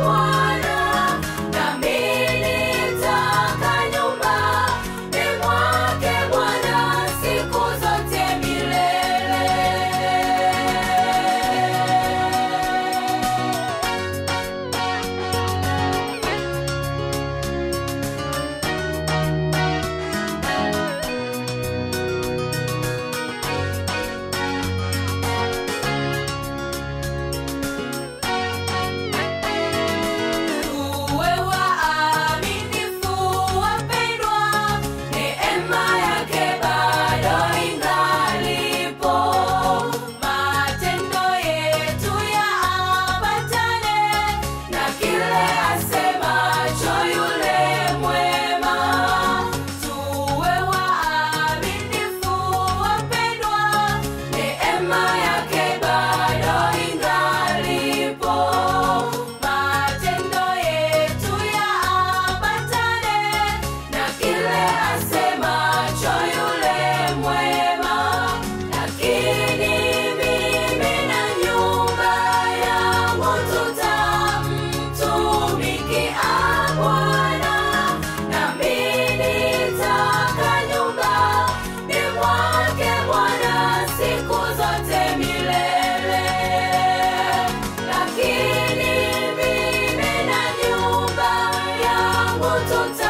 Bwana, nami nitakaa nyumbani mwake Bwana siku zote milele. Tuwe waaminifu wapendwa, neema yake bado ingalipo. Matendo yetu yaambatane na kile asemacho yule mwema. Tuwe waaminifu wapendwa, neema yake bado ingalipo. Matendo yetu yaambatane na kile asemacho yule mwema. Lakini mimi na nyumba yangu tutamtumikia Bwana, nami nitakaa nyumbani mwake Bwana siku zote milele. Lakini mimi na nyumba yangu tuta